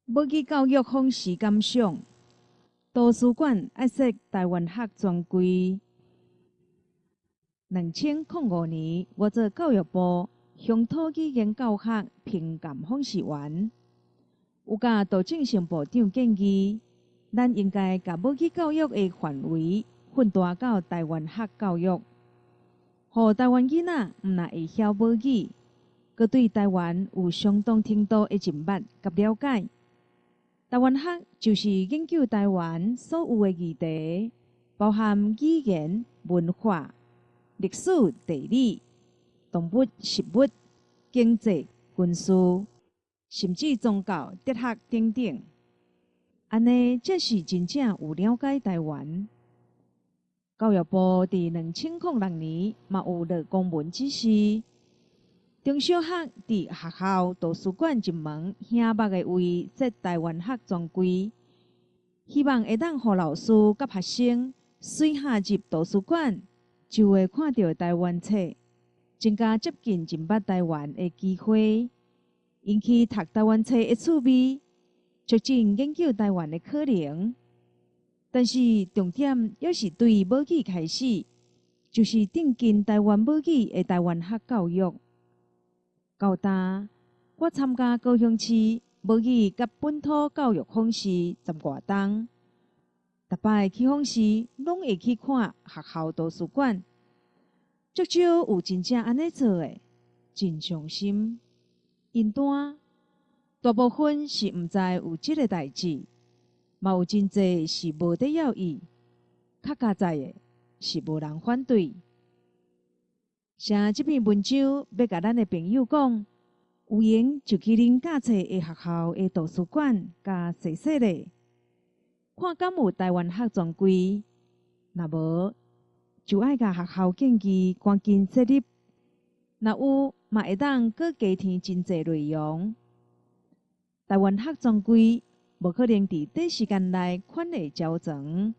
母語教育訪視感想，圖書館愛設台灣學專櫃。2005年，我做教育部鄉土語言教學評鑑訪視員，有共杜正勝部長建議，咱應該共母語教育的範圍擴大到台灣學教育，予台灣囡仔毋但會曉母語，閣對台灣有相當程度的認捌佮了解。台灣學就是研究台灣所有的議題，包含語言、文化、歷史、地理、動物、食物、經濟、軍事，甚至宗教、哲學等等。按呢，才是真正有了解台灣。教育部佇2006年嘛有落公文指示，中小學佇學校圖書館入門顯目的位設台灣學專櫃，希望會當予老師佮學生隨下入圖書館就會看著台灣冊，增加接近認捌台灣的機會，引起讀台灣冊的趣味，促進研究台灣的可能。但是重點猶是對母語開始，就是奠基台灣母語的台灣學教育。到今，我參加高雄市母語佮本土教育訪視十外冬，逐擺去訪視，攏會去看學校圖書館，足少有真正按呢做的，真傷心。𪜶單大部分是毋知有這个代誌，嘛有真濟是無咧要伊，較佳哉的是無人反對。寫這篇文章欲共咱的朋友講，有閒就去恁教冊的學校的圖書館，共踅踅咧，看敢有台灣學專櫃，若無就愛共學校建議趕緊設立，若有嘛會當閣加添真濟內容。台灣學專櫃無可能佇短時間內款會招全。